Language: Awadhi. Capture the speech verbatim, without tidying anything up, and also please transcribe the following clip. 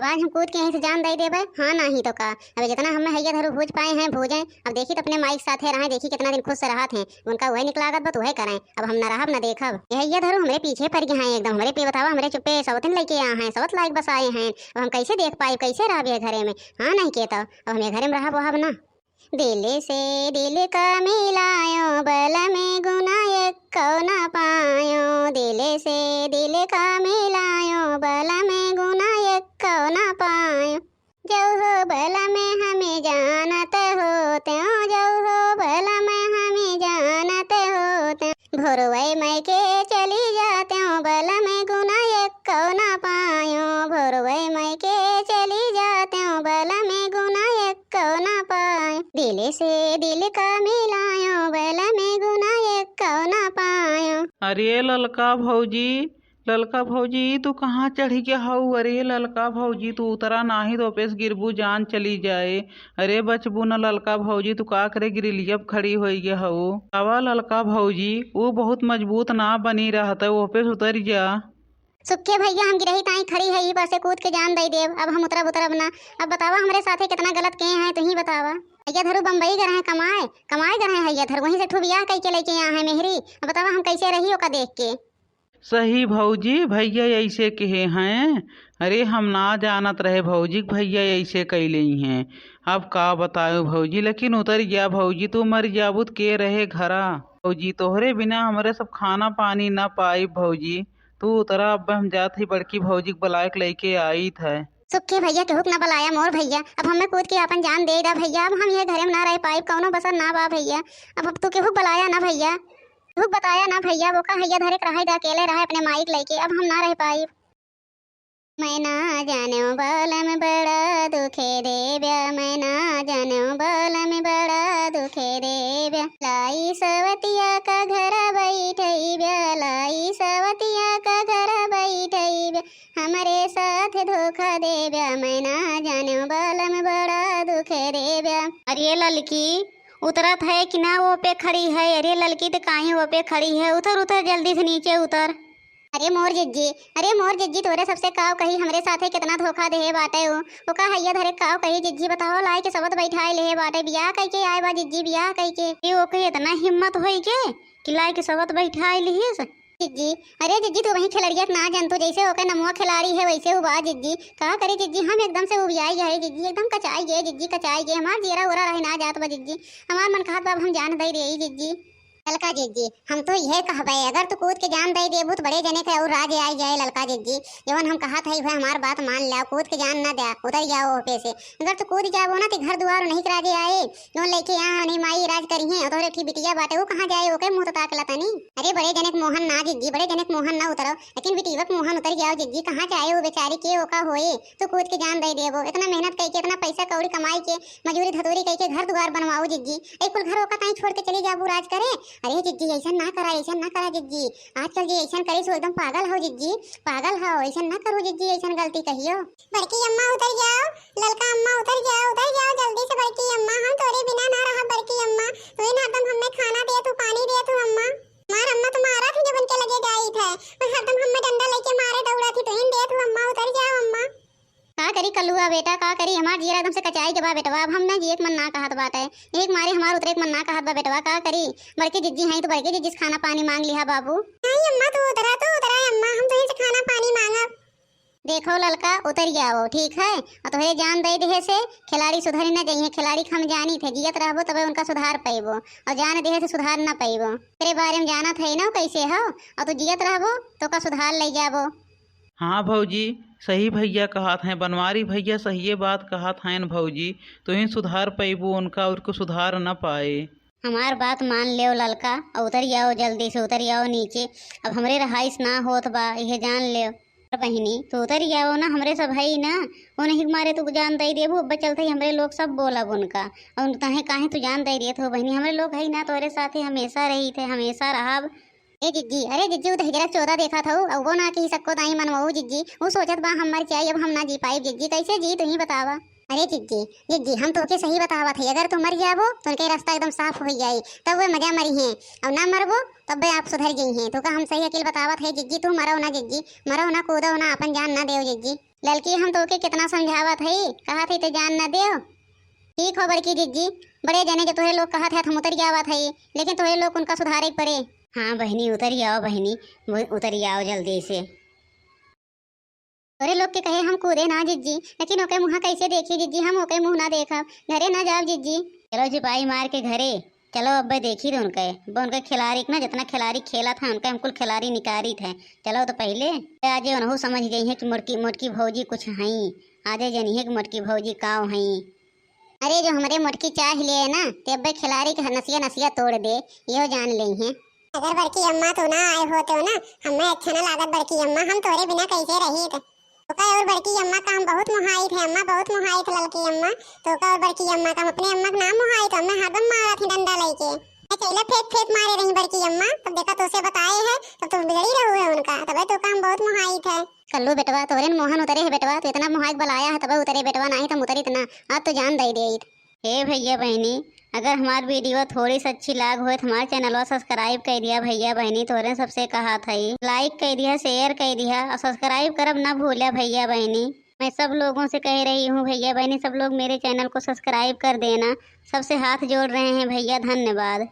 आज हम कूद के यहीं से जान दइ देबै, हाँ नाहीं तो का। अब जितना हमें हैया धरू भूज पाए हैं, भूजें। अब देखी तो अपने माई के साथे रहें, देखी कितना दिन खुश से रहत हैं। उनका वही निक लागत बा, तो वही करें। अब हम न रहब न देखब। ये हैया धरू हमरे पीछे पड़ गए हैं एकदम, हमरे पे बतावा, हमरे चुप्पे सवतन लइके आ हैं, सवत लायक बसाए हैं। अब हम कैसे देख पाइब, कैसे रहब ये घरे में? हाँ नाहीं के तो, अब हम ये घरे में रहब वहब ना। दिल से दिल का मिलायो, बलम गुना एक्को ना पायो। दिल से दिल का मिलायो, बलम गुना एक्को ना पायो। जौ हो बलम हमें जानत होते हो, जौ हो बलम हमें जानत होते। भोरवै मइके चली जातेउ, बलम गुना एक्को ना पायो। भोरवै मइके चली जातेउ, बलम गुना एक्को ना पायो। दिल से दिल का मिलायो, बलम गुना एक्को ना पायो। अरे ललका भौजी, ललका भौजी, तू कहाँ चढ़ि गया हऊ? अरे ललका भौजी, तू उतरा नाहीं तो ओपे से गिरबू, जान चली जाए। अरे बचबू न ललका भौजी, तू का करे गिरिलिया पे खड़ी होइ गया हऊ? आवा ललका भौजी, ऊ बहुत मजबूत ना बनी रहत है, ओपे से उतरि जा। सुखे भैया, हम गिरही ताई खड़ी है, ई पर से कूद के जान दइ देब। अब हम उतरब उतरब ना। अब बतावा हमरे साथे कितना गलत किहे हैं, तुहीं बतावा। भैया धरू बम्बई गए हैं कमाए, कमाए गए हैं भैया धरू, वहीं से ठू बियाह कइके लइके आ हैं मेहरी। अब बतावा हम कैसे रही ओका देख के। सही भौजी, भैया ऐसे कहे हैं। अरे हम ना जानत रहे भौजी कि भैया ऐसे कैले हैं। अब का बतायो भौजी, लेकिन उतर गया भौजी, तू मर जाबू त के रहे घरा? भौजी तोहरे बिना हमरे सब खाना पानी ना पाई भौजी। तू उतरा, अब हम जात ही बड़की भौजी के बुलाए के लइके आइत है। सुखे भैया केहू के ना बुलाया मोर भैया, अब हमें कूद के आपन जान दे दा भैया, अब हम ये घरे में ना रह पाइब, कौनो बसर ना बा भैया। अब, अब तू केहू के बुलाया ना भैया। रुक बताया ना भैया, वो का हैया धरे के रहे दा, अकेले रहे अपने माई के लइके, अब हम ना रह पाइब। मैं ना जानेउ बलम बड़ा दुखे देब्या, मैं ना जानेउ बलम बड़ा दुखे देब्या। लाई सवतिया का घर बैठइब्या, लाई सवतिया का घर बैठइब्या, हमरे साथ धोखा देब्या, मैं ना जानेउ बलम बड़ा दुखे देब्या। अरे ललकी, उतरत है कि ना वो पे खड़ी है? अरे ललकी, तो काहे वो पे खड़ी है? उतर, उतर, जल्दी से नीचे उतर। अरे मोर जिज्जी, अरे मोर जिज्जी, तोरे सबसे काव कही, हमरे साथे कितना धोखा देहे बाटे उ। ओका हैया धरे काव कही जिज्जी, बताओ, लाए के सबत बैठाए लेहे बाटे, बियाह कइके आए बा जिज्जी, बियाह कइके। ए, ओके इतना हिम्मत होई के कि लाए के सबत बैठाए लिहिस? जिज्जी, अरे जिज्जी, तू वही खिलड़िया के ना जानतू, जैसे ओके नमुआ खिलाड़ी है वैसे उ बा जिज्जी। का करे जिज्जी, हम एकदम से उबियाई गए जिज्जी, एकदम कचाई गए जिज्जी, कचाई गए। हमार जियरा उरा रहे ना जात बा जिज्जी, हमार मन कहत बा अब हम जान दई देई जिज्जी। ललका जिज्जी, हम तो यह कहबे, अगर तू कूद के जान दई देबू तो बड़े जने के और राज आई जाए ललका जिज्जी। जवन हम कहत हई वह हमार बात मान ल्या, कूद के जान ना द्या, उतर जाओ ओपे से। अगर तू कूद जाबो ना तो घर दुआर नहीं के राजे आए, जौन लइके यहाँ नहीं माई राज करिहें, और तोहरे ठी बिटिया बाटे, ऊ कहाँ जाए, ओके मुँह तो ताक ला तनी। अरे बड़े जने के मोहन ना जिज्जी, बड़े जने के मोहन ना उतरो, लेकिन बिटिया के मोहन उतर जाओ जिज्जी, कहाँ जाए वो बेचारी, के ओका होए, तू कूद के जान दे देबो, इतना मेहनत कइके, इतना पैसा कौड़ी कमाई के, मजूरी धतूरी कइके घर दुआर बनवाओ जिज्जी, ए कुल घर ओका ताई छोड़ के चली जाबू राज करे। अरे जिज्जी, ऐसन ना करा, ऐसन ना करा जिज्जी, आजकल जे ऐसन करे सो एकदम पागल हो जिज्जी, पागल हो, ऐसन ना करो जिज्जी, ऐसन गलती कहियो। बड़की अम्मा उतर जाओ, ललका अम्मा उतर जाओ, उतर जाओ जल्दी से बड़की अम्मा, हम तोरे बिना ना रहब बड़की अम्मा। तू ही हरदम हमें खाना देत हू, पानी देत हू अम्मा। हमार अम्मा तो मारत ही जब उनके लगे जाइत है, और हरदम हमें डंडा लेके मारे दौड़त ही, तू ही देत हू अम्मा, उतर जाओ अम्मा। का करी कलुआ बेटा, का करी, हमार जियरा एकदम से कचाई के बा बेटवा, अब हम ना जिए के मन ना कहत बाटे, एक मारे हमार उतरे के मन ना कहत बा बेटवा, का करी, बड़की जिज्जी हैं तो बड़की जिज्जी से खाना पानी मांग लिहा बाबू। नहीं अम्मा, तू उतरा, तू उतरा अम्मा, हम तुहीं से खाना पानी मांगब। देखो ललका, उतर जाओ, ठीक है? और तोहरे जान दे देहे से खिलाड़ी सुधरी न जइहे। खिलाड़ी के हम जानी थे, जियत रहबो तबे उनका सुधार पइबो, और जान देहे से सुधार न पइबो। तेरे बारे में जानत है ना कैसे हो, और तू जियत रहबो तो का सुधार ले जाबो। हाँ भौजी, सही भैया कहत हैं, बनवारी भैया सहिए बात कहत हैं भौजी। तू ही सुधार पइबो उनका, और को सुधार न पाए। हमार बात मान लेव ललका, और उतर जाओ, जल्दी से उतर जाओ नीचे। अब हमरे रहाइश ना होत बा, इहे जान लेव। बहिनी, तू उतर जाओ ना, हमरे सब हई ना, वो नहीं के मारे तू जान दे देबू। अब चलते ही हमरे लोग सब बोलब उनका, और तहे काहे तू जान दे देत हो बहिनी, हमरे लोग हई ना, तोरे साथे हमेशा रही थे, हमेशा रहब। ए जिज्जी, अरे जिज्जी, वो तो हिजरा चौदह देखा था, अब वो ना कि सक्को दाई मनवाऊ जिज्जी, वो सोचत बा हम मर जाई, अब हम ना जी पाई जिज्जी, कैसे जी तू ही बतावा। अरे जिज्जी, जिज्जी, हम तोके सही बतावत है, अगर तू मर जाबो तो उनके रास्ता एकदम साफ हो जाई, तब वे मजा मरी हैं, और ना मरबो तब वे आप सुधर गई हैं। तोका हम सही अकील बतावत है जिज्जी, तू मरो ना जिज्जी, मरो ना, कूदो ना, अपन जान ना देव जिज्जी। ललकी, हम तोके कितना समझावत है, कहत है ते जान ना देव। ठीक हो बड़की जिज्जी, बड़े जने जब तोहरे लोग कहत है हम उतर जावत है, लेकिन तोहरे लोग उनका सुधारे के पड़े। हाँ बहिनी, उतर आओ बहिनी, उ-, उतर आओ जल्दी से। तोहरे लोग के कहे हम कूदे ना जिज्जी, लेकिन ओके मुँह कैसे देखी जिज्जी, हम ओके मुँह ना देखब, घरे ना जाब जिज्जी। चलो झिपाई मार के घरे, चलो अब्बे देखी तो उनके, अब्बे उनके खिलाड़ी के ना, जितना खिलाड़ी खेलत है उनके हम कुल खिलाड़ी निकारित है। चलो तो पहिले, आजे उनहु समझ गई है कि मोटकी, मोटकी भौजी कुछ हई, आजे जनी है कि मोटकी भौजी काव हई। अरे जो हमरे मोटकी चाह लिए है ना, ते अब्बे खिलाड़ी के नसिया नसिया तोड़ दे, यो जान लेई है। अगर बड़की अम्मा तू ना आए होते हो ना, हमें अच्छा ना लागत बड़की अम्मा, हम तोरे बिना कैसे रहित। ओका और बड़की अम्मा का हम बहुत मोहाइत है, अम्मा बहुत मोहाइत ललकी अम्मा। तो का और बड़की अम्मा का हम अपने अम्मा के नाम मोहाइत, हमें हरदम मारत ही डंडा लेके। मैं चैला फेंक फेंक मारे रही बड़की अम्मा, तब देखा तोसे बताए है, तब तुम बिगड़ी रहो है उनका, तबे तो का हम बहुत मोहाइत है। कल्लू बेटवा, तोरे न मोहन उतरे है बेटवा, तू इतना मोहाइक बलाया है तबे उतरे बेटवा, नाही तो हम उतरित ना, आज तो जान दे देइत। हे भैया बहिनी, अगर हमार वीडियो थोड़ी सी अच्छी लाग होए तो हमार चैनलवा सब्सक्राइब कर दिया भैया बहिनी, तोरे सबसे कहा था, लाइक कर दिया, शेयर कर दिया और सब्सक्राइब करब ना भूलिया भैया बहिनी। मैं सब लोगों से कह रही हूँ भैया बहिनी, सब लोग मेरे चैनल को सब्सक्राइब कर देना। सबसे हाथ जोड़ रहे हैं भैया, धन्यवाद।